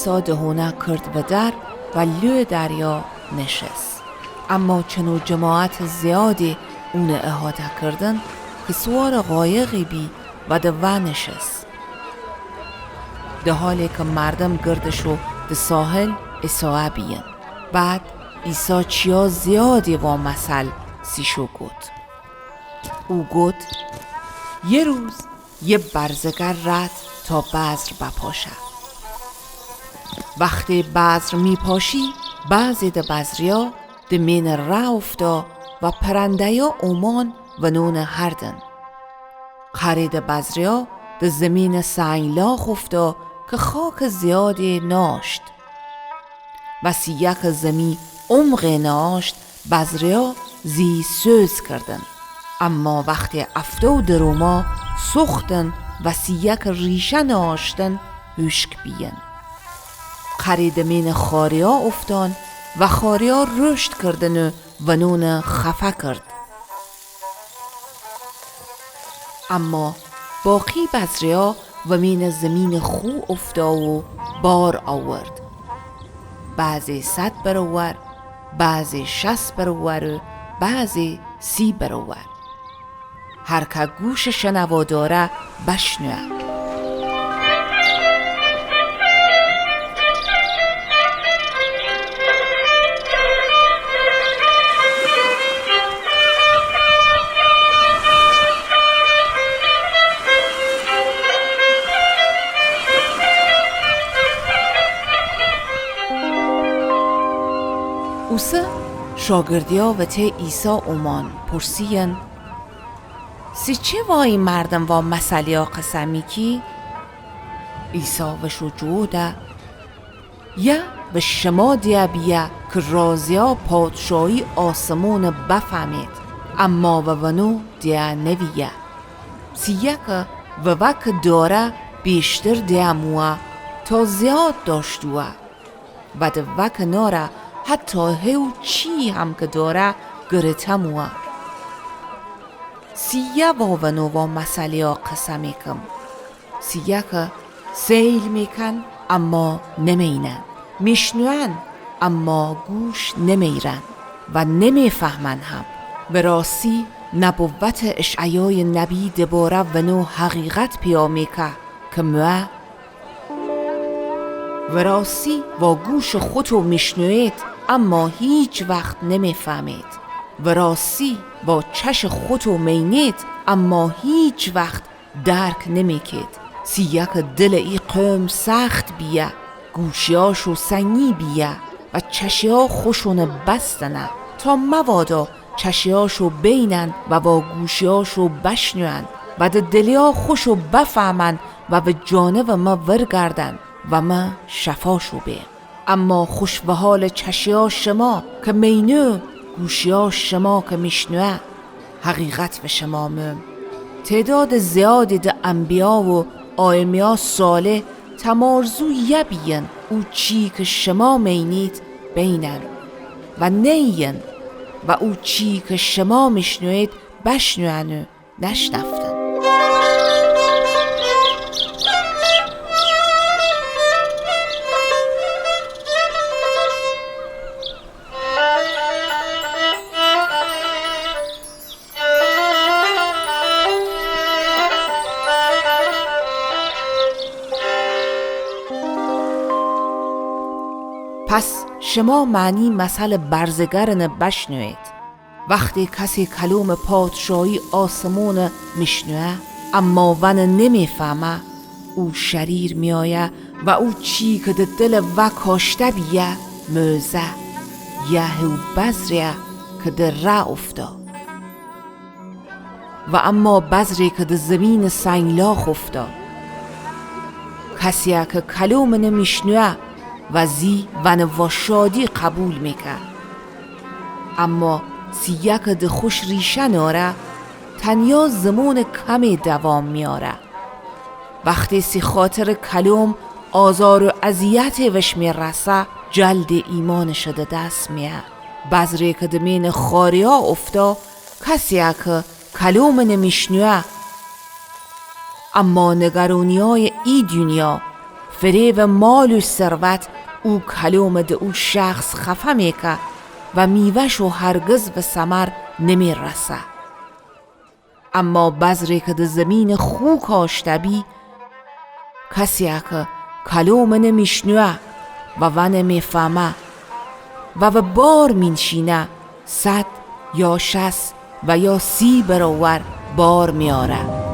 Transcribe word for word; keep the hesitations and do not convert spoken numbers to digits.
عیسی دهونه کرد ودر و لوی دریا نشست. اما چنو جماعت زیادی اونه احاطه کردن که سوار قایقی بی و ده ونشست. ده حالی که مردم گردشو ده ساحل ایسایه بیین. بعد عیسی چیا زیادی وامثل سیشو گوت. او گوت: یه روز یه برزگر رد تا بذر بپاشه. وختی بذر میپاشی، بعضی ده بذریا ده مین ره افتا و پرندهیا اومان ونونه هردن. قری ده بذریا ده زمین سنگلاخ افتا که خاک زیادی ناشت. وسی یکه زمی عمقی ناشت، بذریا زی سوز کردن. اما وختی افتو دروما سوختن، وسی یکه ریشه ناشتن، هوشک بیین. قری ده مین خاریا افتان و خاریا رشد کردن و ونونه خفه کرد. اما باقی بذریا ومین زمین خو افتا و بار آورد. بعضی صد برور، بعضی شصت برور و بعضی سی برور. هر که گوش شنوا داره، بشنوه. اوسه شاگردیا وطی عیسی اومان پرسیین: سی چی وایی مردم وامثلیا قصه میکی؟ عیسی وشو جوو ده: یه و شما دیه بیه که رازیا پادشاهی آسمون بفهمید، اما و ونو دیه نویه. سی یکه و وکه داره بیشتر دیه موه تا زیاد داشتوه. و ده وکه ناره حتی هیو چی هم که داره گرته موه. سی یه وا ونو وامثلیا قصه میکم. سی یکه سیل میکن، اما نمینن. میشنوئن، اما گوش نمیرن و نمیفهمن هم. و راستی نبوت اشعیای نبی دباره ونو حقیقت پیدا میکه که موه: و راستی وا گوش خوتو میشنوید، اما هیچ وخت نمیفهمید. و راستی وا چش خوتو مینید، اما هیچ وخت درک نمیکید. سی یکه دل ای قوم سخت بیه، گوشیاشو سنگی بیه و چشیا خوشونه بستنه، تا مبادا چشیاشو بینن و وا گوشیاشو بشنوئن و ده دلیا خوشو بفهمن و به جانب مه ورگردن و مه شفاشو بیم. اما خوش وحال چشیا شما که مینو، گوشیا شما که میشنوه. حقیقت و شما موم: تعداد زیادی ده انبیا و آیمیا صالح تمارزو یه بیین او چی که شما مینید بینن و نیین و او چی که شما میشنوید بشنوئن و نشنفتن. پس شما معنی مثل برزگرنه بشنوید. وختی کسی کلوم پادشاهی آسمون میشنوه، اما ون نمیفهمه، او شریر میایه و او چی که ده دل و کاشته بیه، موزه، یه هو بذریه که ده ره افته. و اما بذری که ده زمین سنگلاخ افته، کسیه که کلومنه میشنوه و زی ون وا شادی قبول میکه. اما سیه که ده خوش ریشه ناره، تنیا زمون کمی دوام میاره. وختی سی خاطر کلوم آزار و اذیتی وش میرسه، جلد ایمانش ده دس میه. بذری که ده مین خاریا افته، کسیه که کلومنه میشنوه، اما نگرانیای ای دونیا، فریب مال و ثروت او کلوم د او شخص خفه میکه و میوه‌ش و هرگز و ثمر نمیرسه. اما بذری که د زمین خو کاشته بی، کسیه که کلوم نمیشنوه و ونه میفهمه و و بار مینشینه، صد یا شصت و یا سی برابر بار میاره.